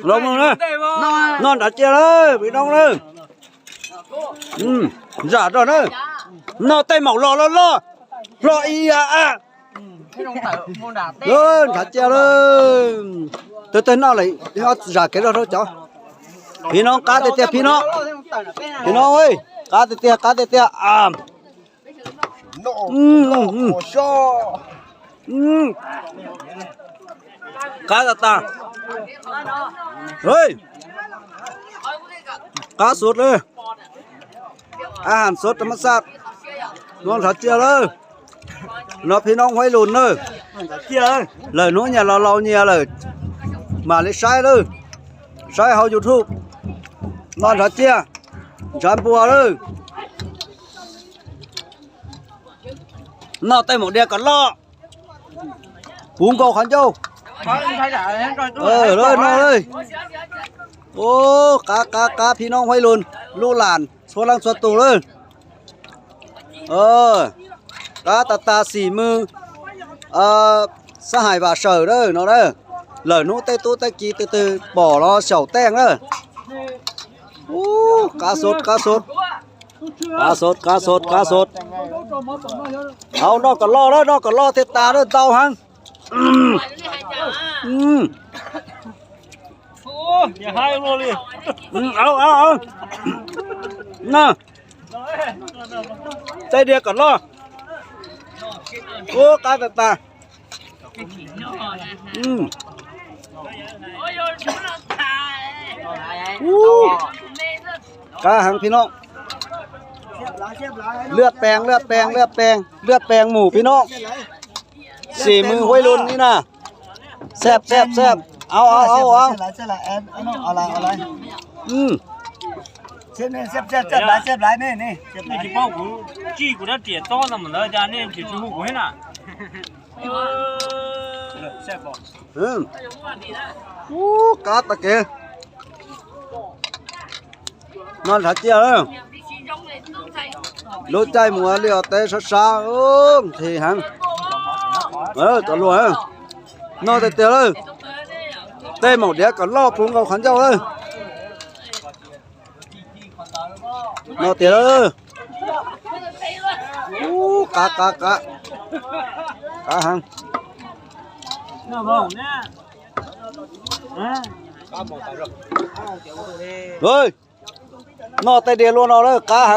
Los na, noj nrhav cia lawm, pib noj na. Zam rau na, noj tej maum los loj loj, hlo ib a a. Nrhav cia lawm. Tawg tawg noj lawm, zam kev zog rau cov. Pib noj qab tiag tiag, pib noj. Pib noj, qab tiag tiag, qab tiag tiag. Qab tas tas. Qab sut li. Qab ham sut rau mab xaj. Noj nrhav cia lawm. No phi noob Huaib Lus na. Lawm hnub nyias los laus nyias lawm, mam li saib lawm, saib hauv YouTube. Noj nrhav cia, ntshav npua lawm. Noj tej maum diav kom loj, puv nkaus qhov ncauj. Noj, qab qab qab phi noob Huaib Lus, lub las txhua leej txhua tus lawm. Qab tas tas xim mws, xab hais vam sawm na no na. Lawm hnub tej tub tej ki twg twg pom los xyaum tej na. Qab sut, qab sut. Qab sut, qab sut, qab sut. Au, noj kom loj na, noj kom loj thiaj tas na, ntau heev. Au, au, au. Tej diav kom loj. Ub, qab tas tas. Qab heev phi noob. Lwaj pees, lwaj pees, lwaj pees, lwaj pees mus phi noob. Xim mws Huaib Lus li na. Xab xab xab. Au, au, au, au. Nej tsis paub kuv tsij kuv rab riam tob no mas ntawd cas nej tseem tsis hu kuv thiab na. Ub, qab tag kev. Noj nrhav cia lawm. Lub caij mus ua liaj ua teb sab sab, nqhis heev. Cov luag, noj tiag tiag lawm. Tej maum diav kom loj puv nkaus qhov ncauj lawm. Noj tiag lawm. Ub, qab qab qab. Qab heev. Noj tej diav luaj no lawm, qab heev.